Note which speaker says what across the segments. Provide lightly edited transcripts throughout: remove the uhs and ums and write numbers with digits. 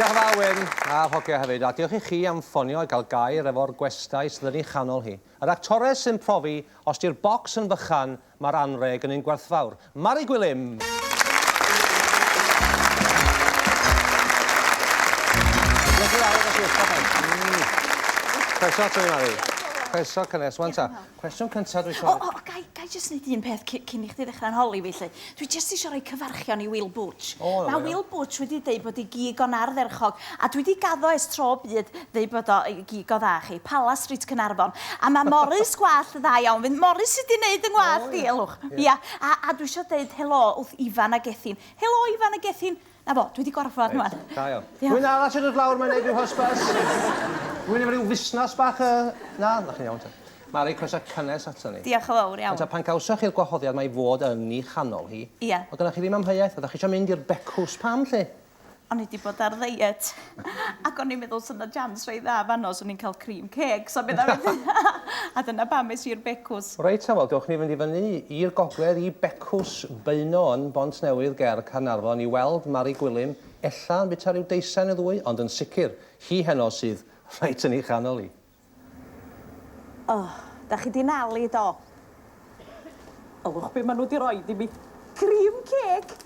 Speaker 1: Diolch yn fawr, Wyn, a'r hogia hefyd, a diolch i chi am ffonio i gael gair efo'r gwestai sydd yn ei chanol hi. Yr actores sy'n profi os 'di'r bocs yn fychan, mae'r anrheg yn un gwerthfawr. Mari Gwilym! Diolch yn fawr, Croeso ato ni, Mari. Croeso cynnes. Wan ta, cwestiwn cyntaf dwi eisiau...
Speaker 2: O, o, ga i, ga i jyst neud un peth cyn i chdi ddechrau'n holi fi, 'lly? Dwi jyst isio rhoi cyfarchion i Will Butch.
Speaker 1: O, na
Speaker 2: Mae Will Butch wedi deud bod ei gig o'n ardderchog, a dwi 'di gaddo ers tro byd ddeud bod o ei gig o dda chi. Palace Street, Caernarfon. A mae Morris gwallt dda iawn. Fydd Morris sydd 'di neud 'y ngwallt i, elwch. Ia. A, a dwi isio deud helo wrth Ifan a Gethin. Helo Ifan a Gethin. Na fo, dwi 'di gorffan rwan.
Speaker 1: Reit, da iawn. Rhywun arall isio dod lawr 'ma i neud rhyw hysbys? Rhywun efo rhyw fusnas bach yy na? Na chi'n iawn te. Mari, croeso cynnes ato ni.
Speaker 2: Diolch yn fawr iawn.
Speaker 1: Ynta, pan gawsoch chi'r gwahoddiad 'ma i fod yn 'i chanol hi...
Speaker 2: Ia.
Speaker 1: ...o'dd gynnoch chi ddim amheuaeth, oeddach chi isio mynd i'r becws, pam 'lly?
Speaker 2: O'n i 'di bod ar ddiet ac o'n i'n meddwl 'sa 'na jans reit dda fanno 'swn i'n cael cream cakes a petha felly a dyna pam es i i'r becws.
Speaker 1: Reit ta, wel dewch ni fynd i fyny i'r gogledd i Becws Beuno yn Bontnewydd ger Caernarfon i weld Mari Gwilym, ella yn bwyta rhyw deisen neu ddwy, ond yn sicr, hi heno sydd reit yn ei chanol hi.
Speaker 2: O, da chi 'di nalu do? Ylwch be' ma' nhw 'di roid i mi. Cream cake!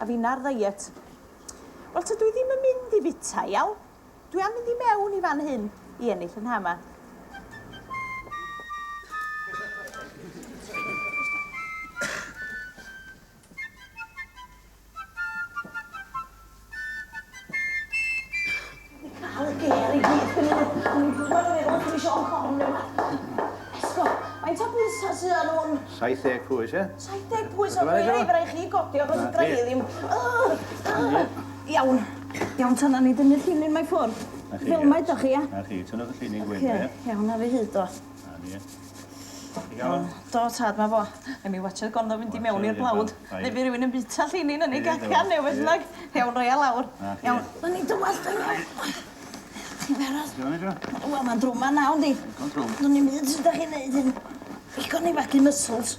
Speaker 2: A finna ar ddiet. Wel, tydw i ddim yn mynd i fita, iawn? Dwi am mynd i mewn i fan hyn i ennill yn hama. Cael y gêr i gyd gynnyn nhw. O'n i'n gwybod o'n i'n meddwl Siôn Corn neu wbath. Esgo, faint o bwysa sy ar hwn?
Speaker 3: 70 pwys, ie?
Speaker 2: 70 pwys, o dwi rhaid rhaid chi godi o, achos fedra i ddim. Iawn. Iawn, ta na ni dynnu llinyn mae ffwrdd. Fel mae ydych chi, ia?
Speaker 3: Na chi, tynnwch y llinyn gwyn, ie?
Speaker 2: Iawn, na fi hyd o.
Speaker 3: Na ni. Ti gael o?
Speaker 2: Do tad, ma' fo. Rhaid mi watsiad gornod fynd i mewn i'r blawd. Neu fydd rhywun yn bwyta llinyn yn ei gacan neu beth bynnag. Iawn, rhoi e lawr. Iawn. Na ni dywallt o i mewn. Ti'n barod? Wel, mae'n drwm a naw, yndi?
Speaker 3: Digon trwm.
Speaker 2: Dwn i'm byd sut dach chi'n neud hyn. Digon i fagu muscles.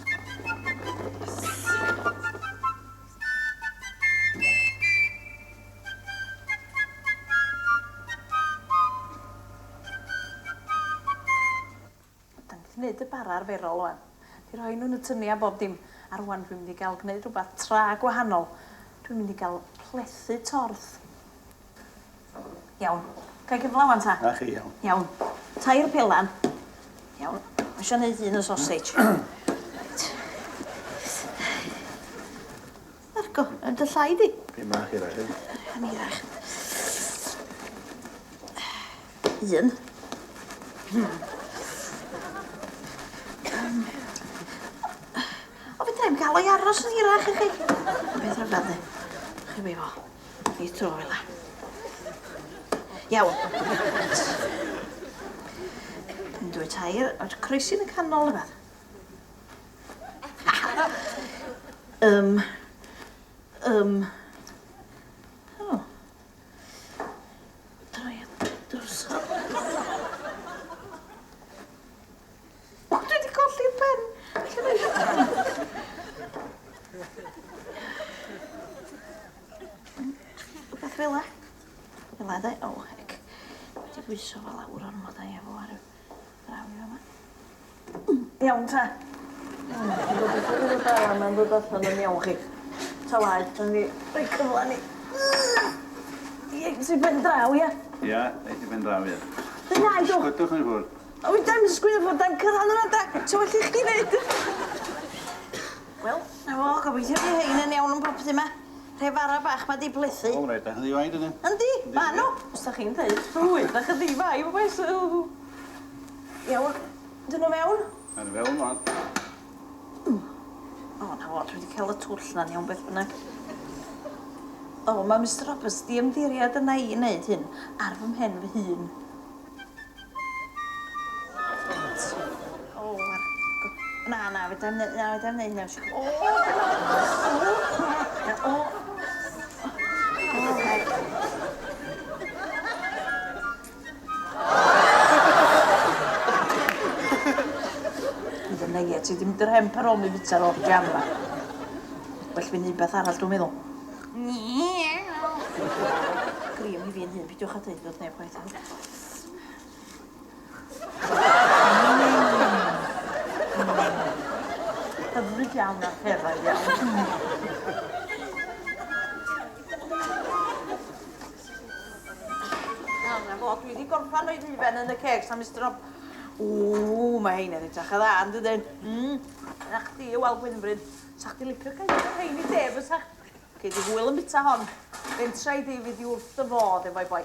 Speaker 2: Da ni 'di neud y bara arferol ŵan. 'Di rhoi nhw yn y tynia a bob dim. A rŵan dwi'n mynd i gael gneud rhywbeth tra gwahanol. Dwi'n mynd i gael plethu torth. Iawn. Ga i gyfla ŵan ta?
Speaker 3: Na chi, iawn.
Speaker 2: Iawn. Tair pelan. Iawn. Ma' isio neud un yn sausage. Reit. Marco, yn dy llai di.
Speaker 3: Pum bach hirach hefyd.
Speaker 2: Yn hirach. Un. O, fedra i'm gael o'i aros yn hirach i chi. Beth rhyfedd de. Chi fi fo. I tro fel la. Iawn. Un, dwy, tair. A croesi yn y canol yma. Yym. Yym. O. Droi o drosodd. O, dwi 'di colli'r pen. Lle mae Rwbeth fel 'a. Fel 'a 'de? O hec. Dwi 'di bwyso fo lawr ormod a ia fo ar y draw i fama. Iawn ta. Dwi'n gobeithio fydd y bara 'ma'n dod allan yn iawn chi. Ta waeth, nawn ni roi cyfle ni. Reit i ben draw, ia?
Speaker 3: Ia, reit i ben draw, ia.
Speaker 2: Na, ydw.
Speaker 3: Sgwdwch nhw i ffwrdd.
Speaker 2: O, fedra i'm sgwyddo ffwrdd, dai'm cyrraedd yna, da. Sa well i chdi neud. Wel, 'na fo, gobeithio fydd rhein yn iawn yn popty 'ma. Rhei fara bach 'ma 'di plethu.
Speaker 3: O, reit, da chi'n ddi-fai dydyn?
Speaker 2: Yndi, ma' nhw. Os 'dach chi'n deud llwyth, dach yn ddi-fai, bois. Iawn. Dyn nhw fewn?
Speaker 3: Maen nhw fewn wan.
Speaker 2: O, na fo, dwi wedi cael y twll na'n iawn beth bynnag. O, mae Mister Roberts di ymddiried yna i wneud hyn ar fy mhen fy hun. O, ar... Na, na, fedra i'm neud, na, fedra i'm neud hynna. O! O! O! O, heck. Mynd yn ddiet, ti 'di mynd yr hemp ar ôl mi fita'r holl jam 'ma. Well fi neud beth arall dwi'n meddwl. Grym i fi. fi'n hun, peidiwch â deud wrth neb chwaith. Hyfryd iawn a pheraidd iawn. Nawr na fo, dwi wedi gorffan o'i hufen yn y ceg, sa Mr Rob... Ww, mae hein yn edrych yn dda, yn dydyn? Mm. Na chdi, wel, Gwynfryn, sa chdi licio cael un o'r rhein i de, fysa? Cei di hwyl yn bita hon. Fentra i di fydd i wrth dy fodd efo'i boi.